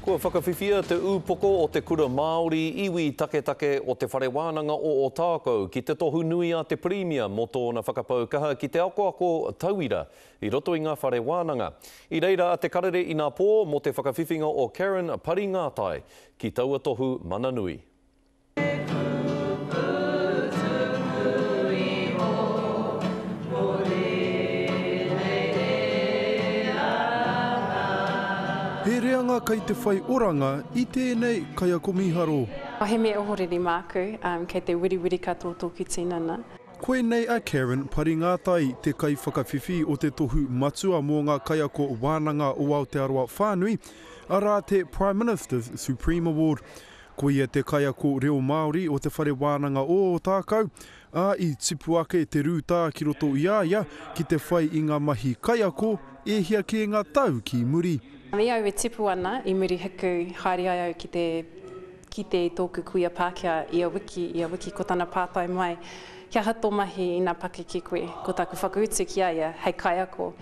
Kua whakawhiwhia te ūpoko o te Kura Māori Iwi Taketake o Te Whare Wānanga o Ōtākou ki te tohu nui a te Pirimia mō tōna whakapau kaha ki te akoako tauira i roto i ngā whare wānanga. I reira a Te Karere inapō mō te whakawhiwhinga o Karen Pari Ngātai ki taua tohu mana nui. He reanga kei te whai oranga i tēnei kaiako mīharo. He mea ohorere māku, kei te wiriwiri katoa tōku tinana. Koinei a Karen Paringātai, te kaiwhakawhiwhi o te tohu matua mō ngā kaiako wānanga o Aotearoa whānui, arā te Prime Minister's Supreme Award. Ko ia te kaiako reo Māori o Te Whare Wānanga o Ōtākou, ā, i tipu ake te rūtā ki roto i a ia ki te whai i ngā mahi kaiako e hia kē ngā tau ki muri. I au e tipu ana, i Murihiku, haere ai au ki te kite i tōku kuia Pākehā ia wiki, ia wiki ko tana pātai mai, He aha tō mahi ina pakeke koe? Ko taku whakautu ki a ia, Hei kaiako.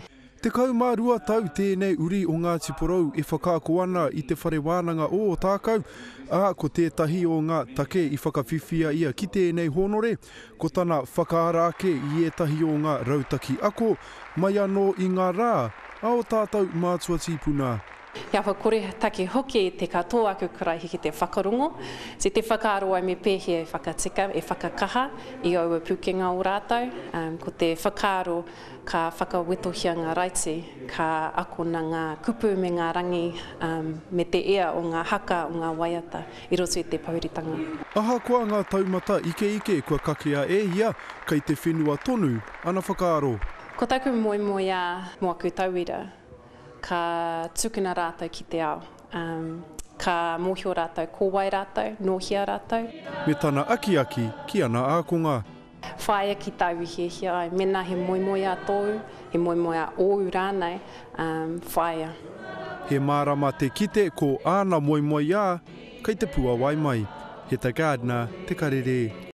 12 tau tēnei uri o Ngāti Porou e whakaako ana i Te Whare Wānanga o Ōtākou, ā, ko tētahi o ngā take i whakawhiwhia ia ki tēnei hōnore, ko tana whakaara ake i ētahi o ngā rautaki ako, mai anō i ngā rā a ō tātou mātua tīpuna. He aho koretake hoki te katoa aku karaihe ki te whakarongo, ki te whakaaro ai me pēhea e whakatika, e whakakaha i aua pūkenga o rātou, ko te whakaaro Ka whakawetohia ngā raiti, ka akona ngā kupu me ngā rangi, me te ea o ngā haka, o ngā waiata i roto i te pouritanga. Ahakoa ngā taumata ikeike kua kakea e ia, kei te whenua tonu ana whakaaro. Ko taku moemoeā mō aku tauira, ka tukuna rātou ki te ao. Ka mōhio rātou ko wai rātou, nō hea rātou. Me tana akiaki ki ana ākonga. Whāia ki tāu i hiahia ai. Mēnā he moemoeā tōu, he moemoeā ōu rānei, whāia. He mārama te kite ko āna moemoeā kei te puawai mai. Heta Gardiner, Te Karere.